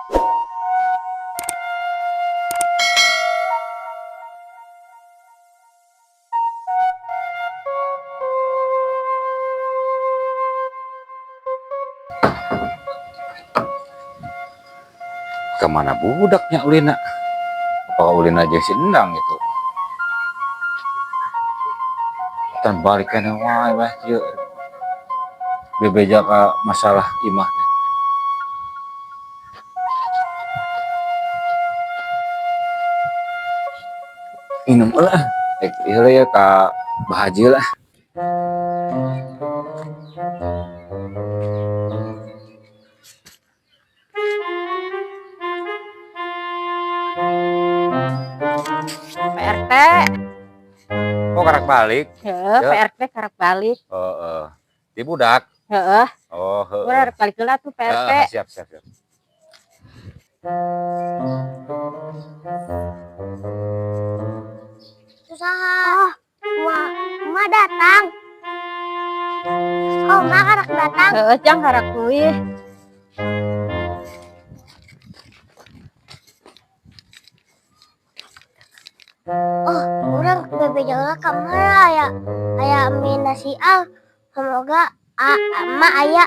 Kemana budaknya Ulina? Apakah Ulina aja si Endang itu? Tan balik kana wae wah ieu. Bebeja ka masalah imah teh. Minum lah. Rek ieu ya ka Bah Haji lah. Pak RT. Oh, karak balik. Heeh, Ya. Pak RT karak balik. Heeh. Di budak. Heeh. Oh, heeh. Urang rek balik heula tuh Pak RT. Heeh, siap, siap, siap. Usaha. Ma, ma datang. Oh, ma karak datang. Heeh, jang karak kuih. Oh, urang bebeja heula ka mana aya aya mie nasi al. Semoga a, ma aya.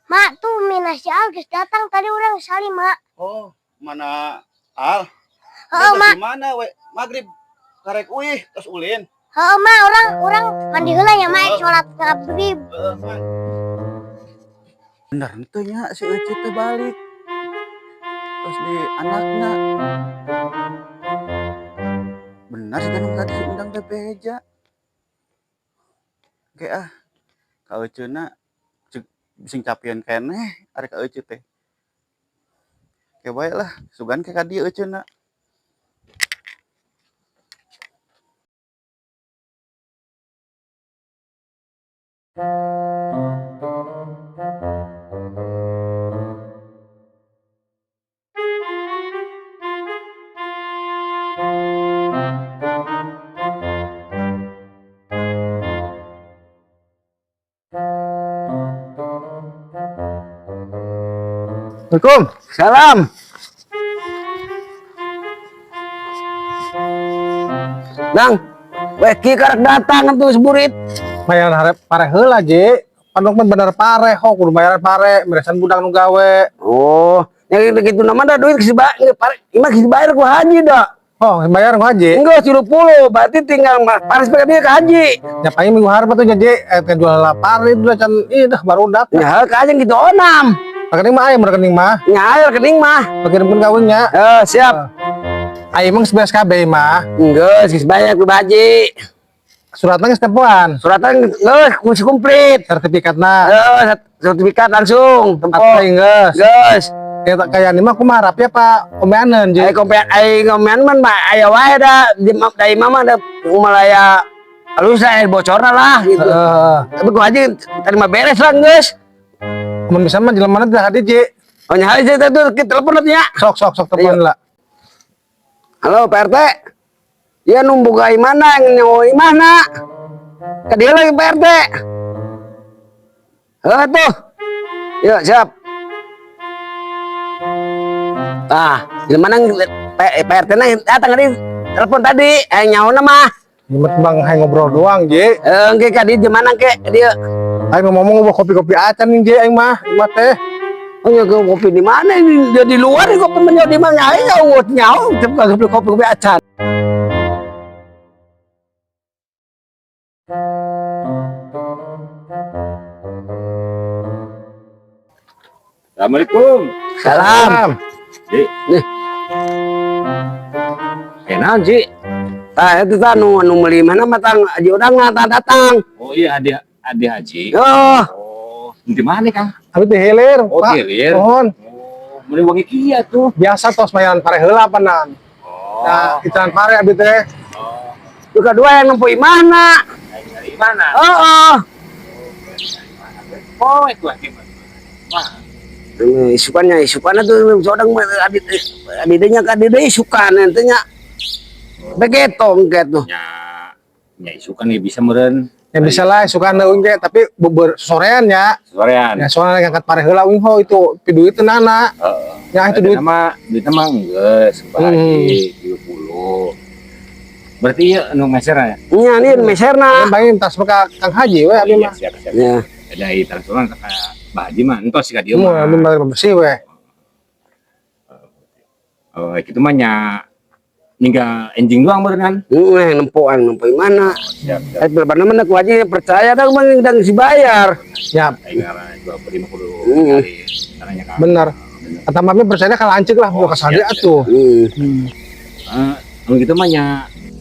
Ma, tuh mie nasi al geus datang tadi urang salim, Ma. Oh, mana Al? Heeh, Ma. Di mana we? Maghrib karek uih terus ulin. Heeh, Ma, urang urang mandi heula nya, Ma, salat maghrib. Heeh, Man. Bener henteu nya si Euceu teh balik. Terus di anakna. Bener sih kan tadi si Endang teh beja. Oke ah. Ka Euceuna ceuk sing capian keneh ari ka Euceu teh. Oke bae lah, sugan ke ka dieu Euceuna. Assalamualaikum. Salam. Nang, weh ki karak datang tuh seburit. Mayan harap pare heula, Ji. Pandok mah bener pare, ho kudu bayaran pare, meresan budak nu gawe. Oh, yang gitu nama dah duit geus pare, imah geus dibayar ku haji dah. Oh, bayar ku haji. Enggak, 30, berarti tinggal paris pakai dia ke haji. Ya paling minggu harap tuh Ji, teh jual lah pare itu can ih dah baru dat. Ya, ke aja gitu onam. Rekening mah aya rekening mah. Ya, ayo rekening mah. Pakirimkeun ka nya. Eh, siap. Aya emang sebelas KB mah. Enggak, geus bayar ku haji. Suratnya geus tempoan. Suratnya geus kunci komplit. Sertifikatna. Eh, sertifikat langsung tempo. Atau geus. Geus. Ya kayak ini mah kumaha rapi apa komeanan Ji? Ai kompean ai ngomean man mah aya wae da di da imah mah da kumalaya halus lah air bocorna lah gitu. Heeh. Tapi ku haji terima beres lah geus. Mun bisa mah jelema teh hadi Ji. Oh nya haji teh tuh telepon nya. Sok sok sok telepon lah. Halo Pak RT. Ya nu boga imahna yang nyawa imahna. Ka dieu lagi Pak RT. Heuh tuh. Yuk siap. Ah, jelema nang Pak RT na datang tadi telepon tadi, nyaona mah. Nyemet bang hai ngobrol doang Ji. Eh, engke ka dieu jelema nang ke dieu. Aing ngomong ngomong kopi-kopi acan nih Ji aing mah, imah teh. Oh ya kopi di mana ini? Dia di luar kopi menjauh di mana? Aing nyawa nyawa kopi kopi kopi acan. Assalamualaikum. Salam. Ji. Nih. Enak, Ji. Tah itu tah nu nu meuli mana mah tang haji udang mah tah datang. Oh iya, adi adi haji. Oh, Oh, di mana, Kang? Tapi di hilir, Oh, Pak. di hilir. Mohon. Oh, meuli wangi kia tuh. Biasa tos mayan pare heula panan. Oh. Nah, ican pare abdi teh. Oh, nu kadua yang nempo imahna. dari mana? Heeh. Oh, itu lagi. Wah, Ini isukannya, isukannya tuh seorang adi adidenya ka adide isukan ente nya. Begitu engke tuh. Nya nya isukan ya bisa meureun. Ya bisa lah suka uing ge, tapi bubur sorean ya. Sorean. Ya soalnya ngangkat pare heula uing ho itu pi duit nana. Heeh. Ya itu duit. Nama duit mah geus Bah Haji 30. Berarti ieu anu meser ya? Nya ini meserna. Bangin tas ka Kang Haji we abi Iya, mah. siap siap. Ya. Ada transferan ka Bah Haji mah entos ka dieu Mun mah. abi mah bersih we. Oh, kitu mah nya ninggal enjing doang meureun kan. Nempoan nempo mana? Siap siap. Eh, berapa nama ku aja percaya dah bang dan si bayar. Ya, Aing ngaran 20 50 kali caranya ka. bener. Kata mami percaya ka lanceuk lah, bukan ka siap, atuh. siap. Anu kitu mah nya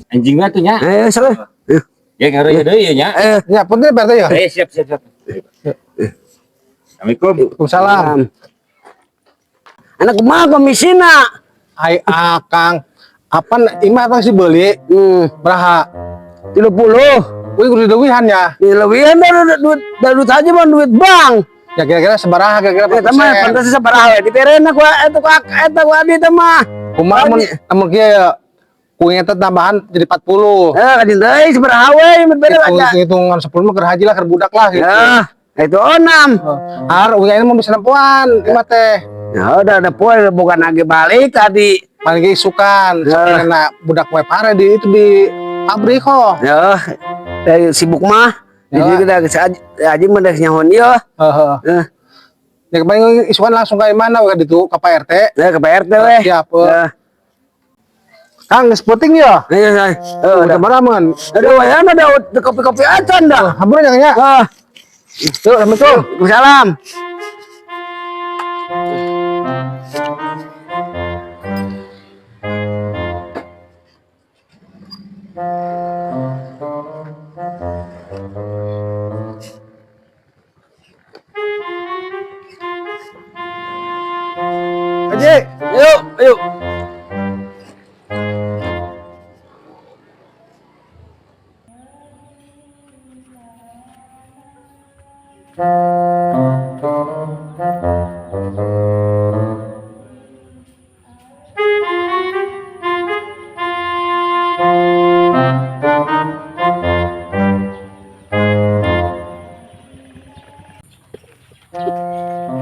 anjing mah tuh nya. Eh, salah. Ya ngaruh ya deui nya. Eh, Ya, punten Pak RT ya. Eh, siap siap siap. Assalamualaikum. Waalaikumsalam. Anak kumaha komisina? Ai akang. Apan imah apa sih beli? Beraha. 30. Wih kudu dileuwihan ya. Dilewihan dah duit duit dah duit aja bang duit bank. Ya kira-kira sabaraha kira-kira Eh, mah pantas sabaraha we diberena ku eta ku eta ku abi teh mah. Kumaha mun mun kieu ya ku eta tambahan jadi 40. Eh, kadin deui sabaraha we bere aja. Hitungan 10 mah keur haji lah keur budak lah gitu. Ya, itu enam. Har uang ini mau bisa nempoan imah teh. Ya udah ada poe bukan lagi balik tadi. Paling ge isukan, Ya. karena budak we pare di itu di pabrik kok. Ya, dari sibuk mah. Ya. Jadi kita aja mah dah nyahon ieu. Heeh. Eh, Ya paling isukan langsung ke mana we ditu ke Pak RT. ya ke Pak RT we. Siap. Eh. Ya. Kang geus penting ya. Ayo, ayo. Eh, Udah udah. mana? Aduh, ya ada kopi-kopi acan dah. Hampura jangan ya. Ah, Yuk, Assalamualaikum. Waalaikumsalam. Haji. Yuk, yuk.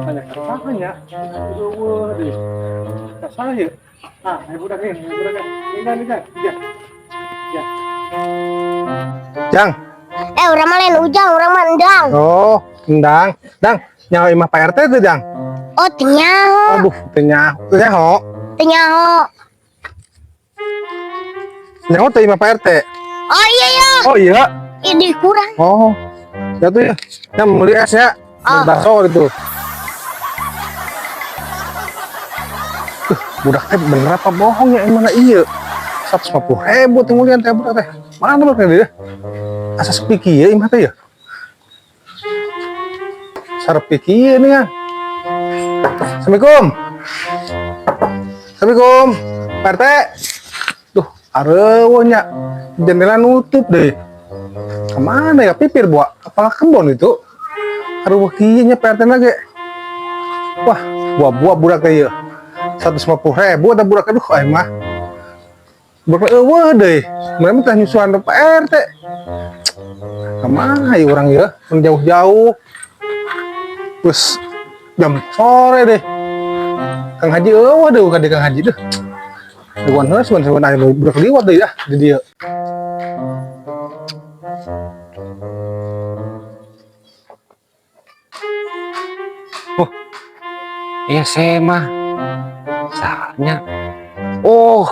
Banyak apa ya? Aduh, deh. Tak salah ya. Ah, ibu budak ini, ibu budak ini. Ini ini ya. Ya. Jang. Eh, urang mah lain ujang, urang mah endang. Oh, endang. Dang, nyawa imah Pak RT tuh, Jang. Oh, teu nyaho. Aduh, teu nyaho. Teu nyaho. Teu nyaho. Nyaho teh imah Pak RT. Oh iya ya. Oh iya. Ini kurang. Oh. Ya tuh ya. Yang beli es ya. Beli Ah. bakso gitu. Budak teh bener apa bohong ya emang iya. 150.000 teh mulian teh budak teh. Mana budak teh dia? Asa sepi kieu imah teh ya. Sarepi kieu nih kan. Assalamualaikum. Assalamualaikum. Pak RT. Duh, areueuh nya. Jendela nutup deh. Kemana ya pipir buat kepala kebon itu? Aduh, kieu nya Pak RT lagi. Wah, buah-buah budak teh ieu. 150.000 ada budak aduh aing mah. Budak eueuh deui. Mereka teh nyusuan Pak RT. Kemana ya orang ya? Jauh-jauh. Terus jam sore deh. Kang Haji eueuh deh ka Kang Haji deh. Dewan heus suan suan aya budak liwat deui ah di dieu. Oh, iya saya mah salahnya. Oh,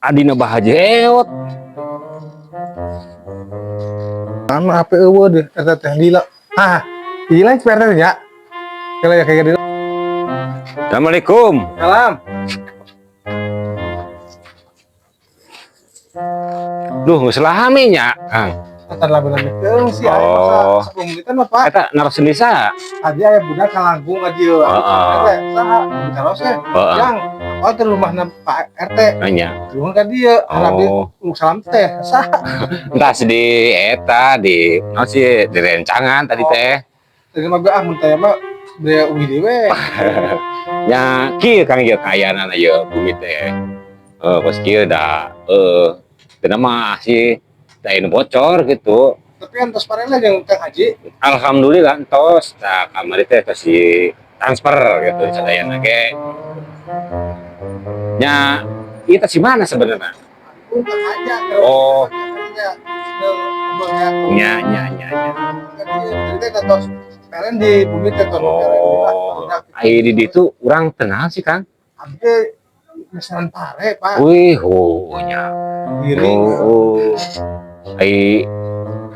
adina Bah Haji Eot. Mana HP eueuh deh eta teh lila. Ah, lila Pak RT nya. Kela ya kayak gitu. Assalamualaikum. Salam. Duh, geus lami nya, Kang. Eta lami-lami keung sih aya Oh. masa 10 menitan mah Pak. Eta naros desa. Tadi aya budak kalangkung ka dieu. Heeh. RT saha? Taros teh. Heeh. Yang oh di rumahna Pak RT. Nya. Rumah ka dieu. Alhamdulillah Oh, salam teh. Saha? entah di eta di naon sih di rencangan tadi teh. Tadi mah ah mun teh mah beli ugi deui we. Nya kieu Kang ieu kaayana ieu bumi teh. Kos kieu da teu mah sih da anu bocor gitu. Tapi kan tos parela jeung Kang Haji. Alhamdulillah entos tah kamari teh tos di transfer gitu sadayana ge. Nya ieu teh si mana sebenarnya? Pun Kang Haji. Oh. Nya. Nya nya nya nya. Jadi teh tos peren di bumi teh tos. Oh, ai di ditu urang tenang sih, Kang. Abdi mesenan pare, Pak. Wih, oh nya. Giring. Oh, oh. Ai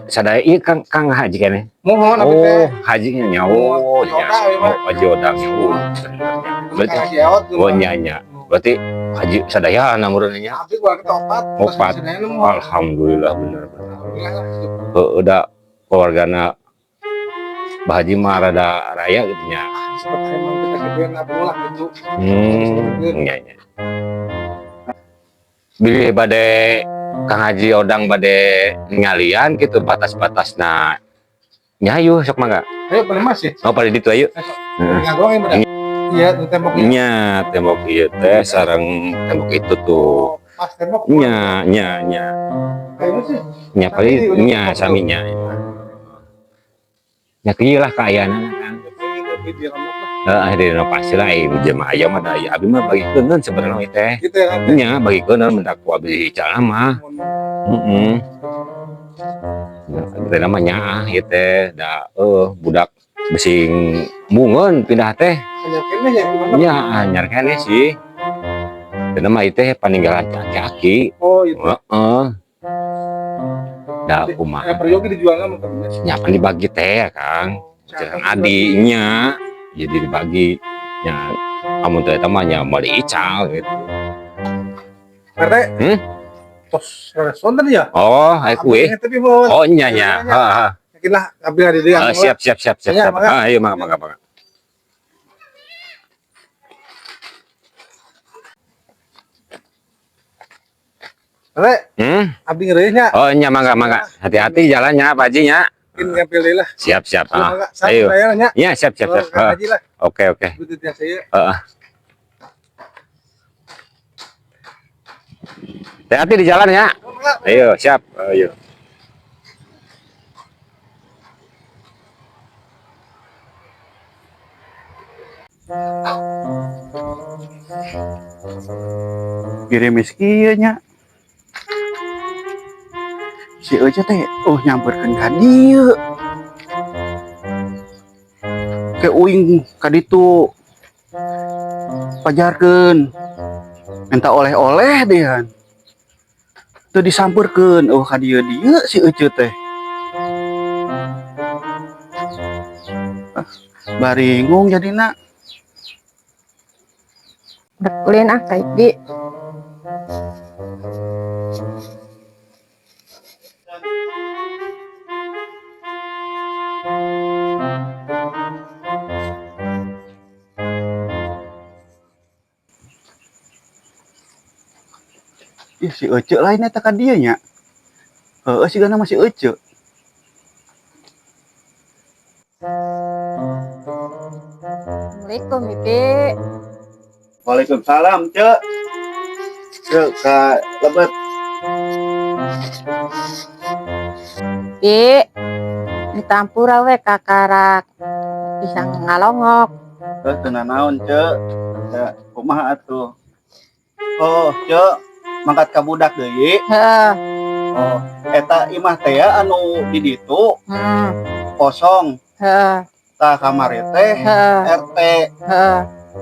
sadaya ieu Kang Kang Haji keneh. Mohon abdi teh. Oh, hajinya nya. Oh, Haji nya. Odang, ieu mah. Oh, Haji Odang. Oh, bener nya. Berarti Kang Haji Eot. oh nya nya. Berarti Haji sadayana meureun nya. Abdi keluarga teh opat. Opat. Sadayana mohon. Alhamdulillah bener bener. Alhamdulillah lah. Heueuh da keluargana Bah Haji mah rada raya gitu nya. Seperti emang kita gedean nabung lah gitu. Nya nya. Bilih bade Kang Haji Odang bade ngalian gitu batas-batasna. Nya ayo sok mangga. Ayo paling masih. Oh pada ditu ayo. Heeh. Ngagong yang bener. Iya, di tembok ini. Nya tembok ieu teh sareng tembok itu tuh. Pas tembok. Nya nya nya. Kayaknya sih. Nya paling nya sami nya. Nya kieu lah kaayaan Kang. Lebih direnov lah. Heeh, direnovasi lah ieu jelema aya mah da ieu abi mah bagikeun sebenarnya ieu teh. Gitu ya kan. Nya bagikeun mendak ku abi ical mah. Heeh. Nah, namanya nyaah ieu teh da budak bising mungeun pindah teh. Hanya kene ya gimana? Nya anyar keneh sih. Teu mah ieu teh paninggalan aki-aki. Oh, itu. Heeh. Da kumaha. Peryogi dijualnya mah kan. Nya pan dibagi teh Kang. Jangan adinya jadi dibagi nya amun teh eta mah nya moal diical gitu. RT. Hmm? Tos sonten ya? Oh, ai kue. Tapi mohon. Oh nya nya. Heeh. Yakin lah, ambil ada dia. Ah, siap siap siap siap. Ya, Siap. mangga. Ah, ayo mangga mangga mangga. RT, Hmm? abdi ngeureuhnya. Oh nya mangga mangga. Hati-hati jalannya Pak Haji nya. Mungkin ngambil deui lah. Siap siap. Ah. Mangga, salam Ayo. saya nya. Ya siap siap siap. Kang Ah, Haji lah. oke oke. Betul tiasa ieu. Heeh. Hati-hati di jalan ya. Mangga. Ayo siap. Ayo. Girimis kieu nya. Si Ece teh oh nyamperkeun ka dieu. Ke uing ka ditu. Pajarkeun. Minta oleh-oleh dehan. Teu disamperkeun oh ka dieu dieu si Ece teh. Ah, baringung jadina. Rek ulin ah ka Iki. Ih si Ece lain eta ka dieu nya. Heeh sigana mah si Ece. Assalamualaikum Bibi. Waalaikumsalam, Cek. Cek ka lebet. Bi, ditampura we kakarak bisa ngalongok. Heuh teu nanaon, Cek. Cek kumaha atuh? Oh, Cek, mangkat ka budak deui. Heeh. Oh, eta imah teh ya anu di ditu kosong. Heeh. Tah kamari teh RT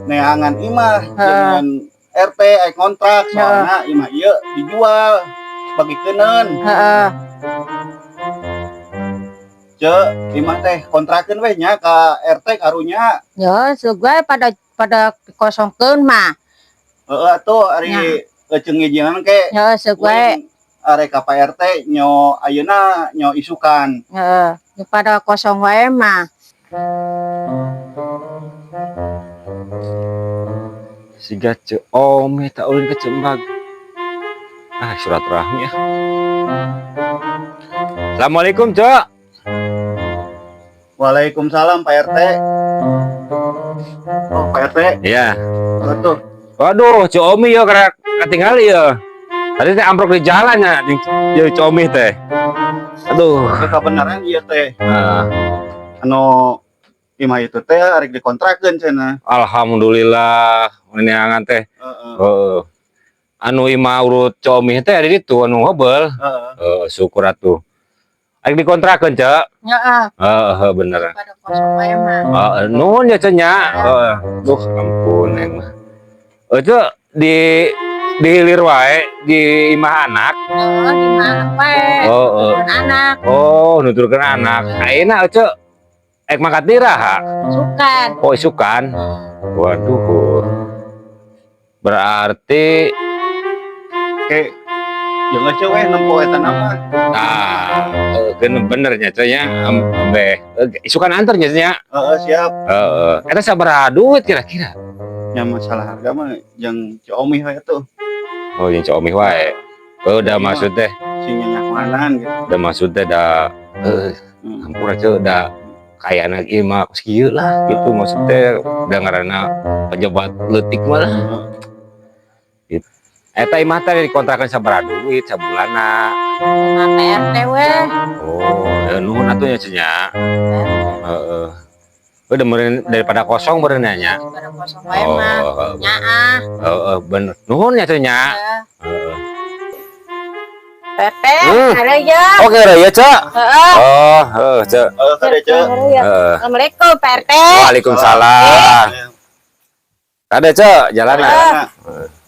neangan imah dengan RT aya kontrak soalna imah ieu dijual bagikeunneun. Heeh. Cek, imah teh kontrakeun we nya ka RT karunya. Ya, gue pada pada dikosongkeun mah. Heeh atuh ari eceung ngijinan ke. Ya, gue Arek ka Pak RT nyo ayeuna nyo isukan. Heeh, pada kosong wae mah. Siga ce ome tak ulin ke cembag. Ah, silaturahmi ya. Assalamualaikum, Cok. Waalaikumsalam Pak RT. Oh, Pak RT. Iya. Atuh. Waduh, Cok Omi ya kerak Katingali ya. Tadi teh amprok di jalan ya, jeung jeung Ceu Omih teh. Aduh. Kebenaran ieu teh Nah, anu imah itu teh arek dikontrakeun cenah. Alhamdulillah neangan teh. Heeh. Heeh. Anu imah urut Ceu Omih teh ada ditu anu hobel. Heeh. Heeh, syukur atuh. Arek dikontrakeun, Cek. Heeh, Heeh, bener. pada kosong wae mah. Heeh, nuhun ya, Cek nya. Heeh. Duh, ampun neng mah. Cek, di hilir wae di imah anak. Heeh, di mana wae. Oh, oh. Nuturkeun anak. Oh, nuturkeun anak. Ayeuna Cek ek mangkat iraha? Sukan. Oh, isukan. Waduh. Berarti Oke. Jeung ece we nempo eta nama. Ah, bener nya, Cek, nya. Ambeh. Isukan anter nya, Cek, nya. Heeh, siap. Heeh. Eta sabaraha duit kira-kira? Nya masalah harga mah jeung Ceu Omih we tuh. Oh, yang Ceu Omih wae. Oh, udah maksud teh, Sing nyanyakuanan gitu. Udah maksud teh da hampura, Cek, da kayak anak ieu mah kos kieu lah gitu maksudnya, udah ngaranna pejabat leutik mah lah. Gitu. Eta imah teh dikontrakan sabaraha duit sabulanna? Sama PRT we. Oh, ya nuhun atuh nya, Cek, nya. Heeh. Udah meureun daripada kosong meureun nya. Daripada kosong wae mah. Oh, Nyaah. heeh, bener. Nuhun ya, Cek, nya. Heeh. Heeh. PRT, ada ya. Oke, ya, Cek. Heeh. Oh, heeh, Cek. Heeh, kade, Cek. Heeh. Assalamualaikum, PRT. Waalaikumsalam. Kade, Cek, jalan. Heeh.